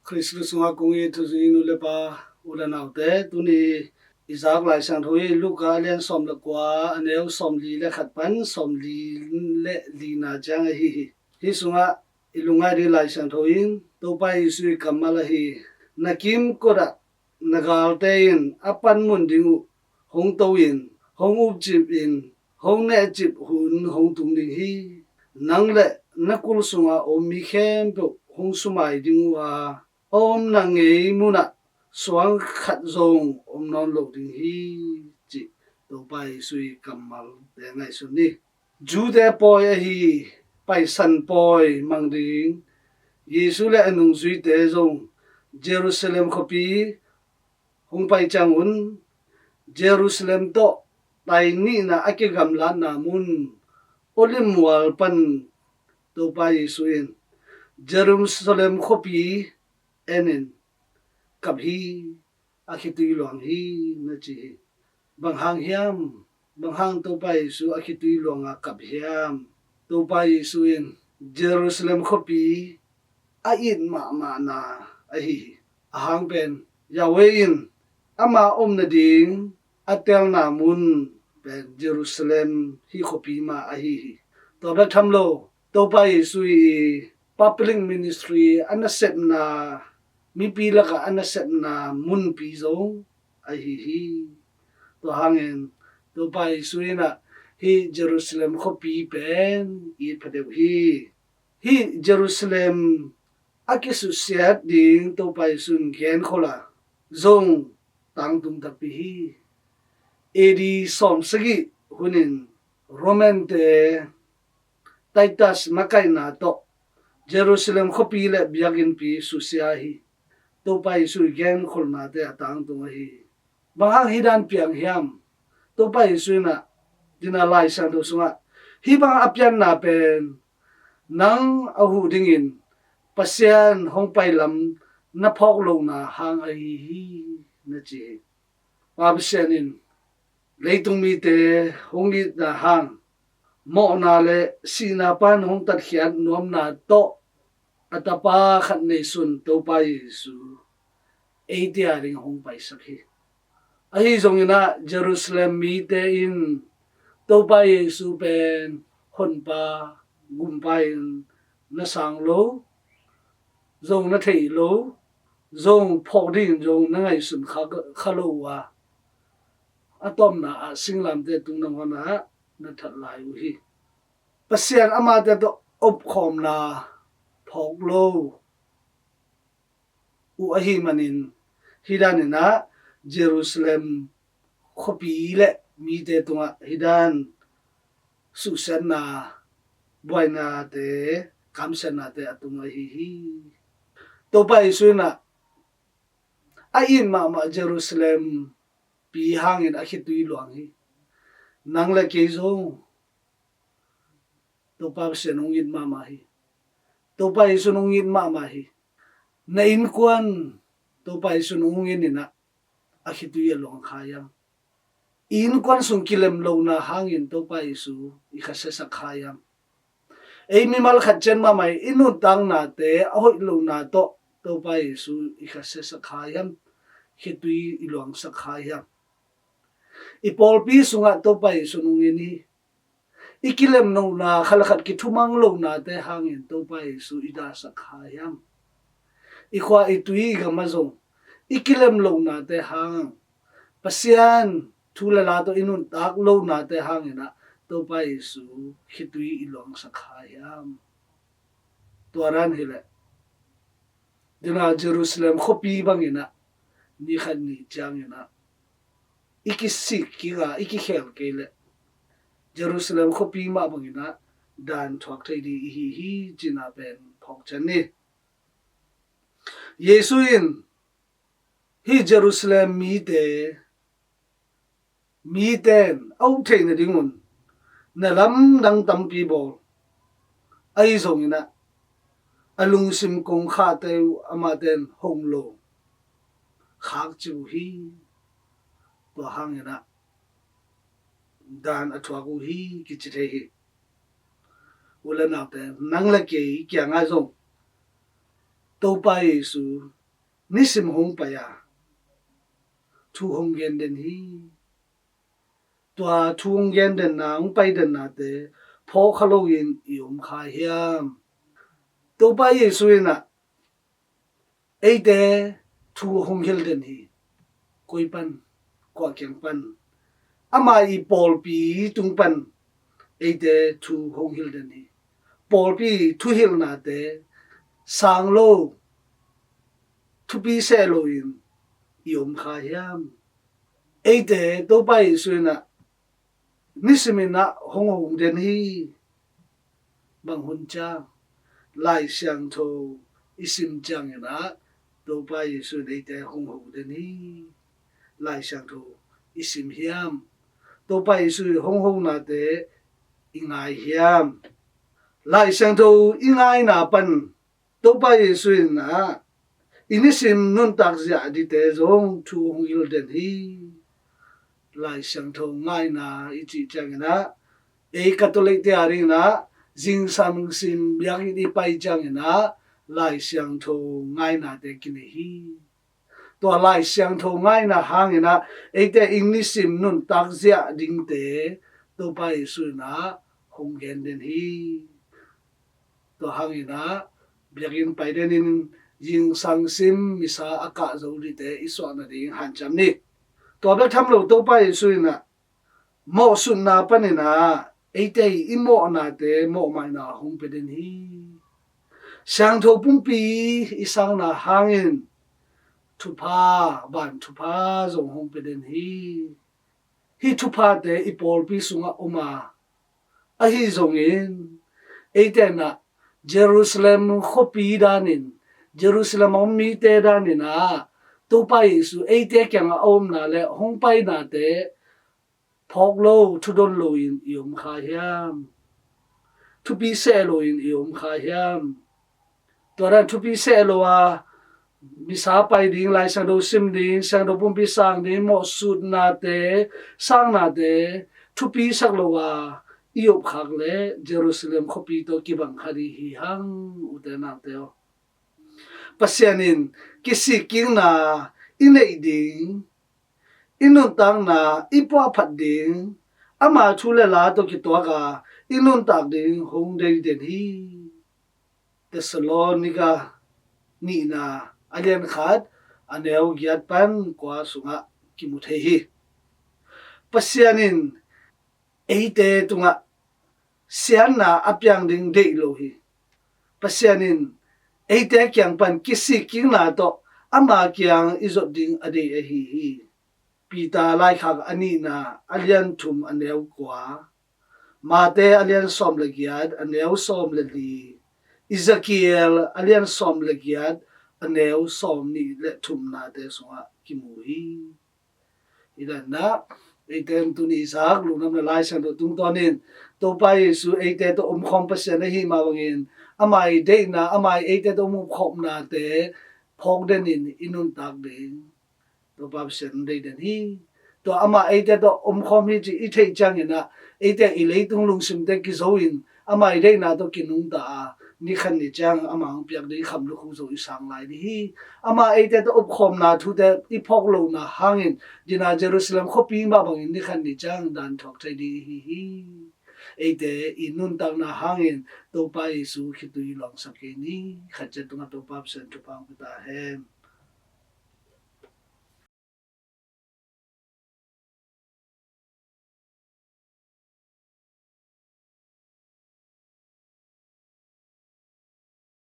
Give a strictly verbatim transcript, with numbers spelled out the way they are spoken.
Khristu sungah kong it thuzui nu le pa, u le naute, tuni i zak Lai Siangtho hi Luka a lian sawm le kua, a neu sawmli le khat pan sawmli le lina ciang ahi hi. Hih sungah i lungngaih ding Lai Siangtho in Topa Jesu i kammal ahi: Na kimkot ah na galte in a panmun ding uh hong to in, hong upcip in, hong nehcip hun hong tung ding hi. Nang le na kul sungah a om mi khempeuh hong sumai ding uh a, a omna ngei munah suang khat zong om nawn lo ding hi, cih Topa Jesu i kammalte ngaihsun ni. Jew-te pawi ahi Paisan pawi mang ding Jesu le a nungzuite zong Jerusalem khuapi hong pai ciangun, Jerusalem tawh tai nihna a kigamlatna mun Olive mual pan Topa Jesu in, "Jerusalem khuapi en in kap hi, a khitui luang hi," na ci hi. Bang hang hiam? Bang hang Topa Jesu a khitui luanga kap hiam? Topa Jesu in Jerusalem khuapi a it mahmahna ahi hi. A hang pen Yahweh in ama om nading a telna mun pen Jerusalem hih khuapi mah ahi hi. Tua bek tham lo, Topa Jesu i public ministry a nasepna, mipi lakah a nasepna munpi zong ahi hi. Tua hangin Topa Jesu in ah hih Jerusalem khuapi pen it phadeuh hi. Hih Jerusalem a kisusiat ding Topa Jesu in genkhol a, zong tangtung takpi hi. A D sawmsagih hunin Roman-te Titus makaihna tawh Jerusalem khuapi le biakinnpi susia hi. Topa Jesu i genkholnate a tangtung ahi hi. Bang hang hih dan piang hiam? Topa Jesu in ah, tuna Lai Siangtho sungah, hih bang a pianna pen nang a huh dingin Pasian hong pailam na phawk lohna hang ahi hi, na ci hi. Pa Pasian in leitung mite hong itna hang, mawhna le sihna pan hong tatkhiat nuamna tawh a tapa khat neisun Topa Jesu eite a ding hong paisak hi. Ahi zongin ah Jerusalem mite in Topa Jesu pen honpa, gumpa in na sang lo, zong na thei lo, zong phawk dingin zong na ngaihsun kha, kha lo uh a, a tawpna ah singlamteh tung nangawn ah na that lai uh hi. Pasian amate tawh opkhawmna phawk lo uh ahih manin, hih danin ah Jerusalem khuapi le mite tungah hih dan suhsiatna, buainate, kamsiatnate a tung ahi hi. Topa Jesu in ah a it mahmah Jerusalem pi hangin a khitui luang hi. Nang le kei zong Topa Pasian hong it mahmah hi. Topa Jesu hong it mahmah hi. Na innkuan Topa Jesu hong it in ah a khitui a luang kha hiam? I innkuan sung kilem lohna hangin Topa Jesu i kha siasak kha hiam? Ei mimal khat ciat mahmah i nuntaknate a hoih lohna tawh Topa Jesu i kha siasak kha hiam? Khitui i luangsak kha hiam? I pawlpi sungah Topa Jesu hong in hi. I kilem lohna, khat le khat kithumang lohnate hangin Topa Jesu i dahsak kha hiam? I khua, i tui, i gam ah zong i kilem lohnate hang, Pasian thu le la tawh i nuntak lohnate hangin ah Topa Jesu khitui i luangsak kha hiam? Tua dan hileh, tuna Jerusalem khuapi bangin ah, ni khat ni ciangin ah i kisik kik a, i kikhel kei leh, Jerusalem khuapi mah bangin ah dan thuak thei ding i hi hi, cihna pen phawk ciat ni. Jesu in hih Jerusalem mite, mite in a uh theih nadingun na lamdang tampi bawl. Ahi zongin ah a lungsim kong khahte uh amahte in hong lo khak ci uh hi. Tua hangin ah dan a thuak uh hi, kici thei hi. U le naute, nang le kei kiangah zong Topa Jesu nisim hong pai a, thu hong gen den hi. Tua thu hong gen denna, hong pai dennate phawk kha loin i om kha hiam? Topa Jesu in ah eite thu hong hilh den hi. Koi pan, kua kiang pan? Ama i pawlpi tung pan eite thu hong hilh den hi. Pawlpi thuhilhnate sang lo, thupi seh loin i om kha hiam? Eite Topa Jesu in ah nisimin ah hong ho den hi. Bang hun ciang? Lai Siangtho i sim ciangin ah Topa Jesu in eite hong ho den hi. Lai Siangtho i sim hiam? Topa Jesu i hong honate i ngai hiam? Lai Siangtho i ngaina pan Topa Jesu in ah i nisim nuntak ziah dingte zong thu hong hilh den hi. Lai Siangtho ngaina i cih ciangin ah ei Catholic-te a dingin ah zingsang sim biakinn i pai ciangin ah Lai Siangtho ngainate kinei hi. Tua Lai Siangtho ngaina hangin ah eite i nisim nuntak ziah dingte Topa Jesu in ah hong gen den hi. Tua hangin ah biakinn pai denin zingsang sim misa a kah zo dingte i suah nading hanciam ni. Tua bek tham lo Topa Jesu in ah mawhsutna panin ah eite i mawhnate mawhmaina hong pia den hi. Siangtho pumpi i sangna hangin thupha, van thupha zong hong pia den hi. Hih thuphate i pawlpi sungah om a, ahi zongin eite in ah Jerusalem khuapi danin, Jerusalem a om mite danin ah Topa Jesu eite kiangah a omna le hong painate phawk lo, thudon loin i om kha hiam? Thupi seh loin i om kha hiam? Tua dan thupi seh lo a misa pai ding, Lai Siangtho sim ding, Siangtho pumpi sang ding, mawhsutnate, sangnate thupi sak lo a i op khak le Jerusalem khuapi tawh kibang kha ding hi hang, ute naute aw. Pasian in kisikkikna i neih ding, i nuntakna i puahphat ding, ama thu le la tawh kituak a i nuntak ding hong dei den hi. Thessalonika nihna a lian khat, a neu giat pan kua sungah kimu thei hi. Pasian in eite tungah siatna a piang ding deih lo hi. Pasian in eite kiang pan kisikkikna tawh ama kiang i zot ding a deih ahi hi. Peter laikhak a nihna a lian thum, a neu kua, Mate a lian sawm le giat, a neu sawm le li, Ezekiel a lian sawm le giat, a neu sawm nih le thumnate sungah kimu hi. Hi dan ah eite in tuni i zak lungdamna Lai Siangtho tungtawnin Topa Jesu eite tawh omkhawm Pasian ahih mah bangin ama i deihna, ama i eite tawh omkhawmnate phawk denin i nuntak ding Topa Pasian hong dei den hi. Tua ama eite tawh omkhawm hi cih i theih ciangin ah eite i leitung lungsimte kizo in ama i deihna tawh kinungta a, ni khat ni ciang ama hong piak ding kham lukhu zo i sang lai ding hi. Ama eite tawh omkhawmna thute i phawk lohna hangin, dina Jerusalem khuapi mah bangin ni khat ni ciang dan thuak thei ding i hi hi. Eite i nuntakna hangin Topa Jesu khitui luangsak kei ni. Khat ciat tungah Topa Pasian thupha hong pia ta hen.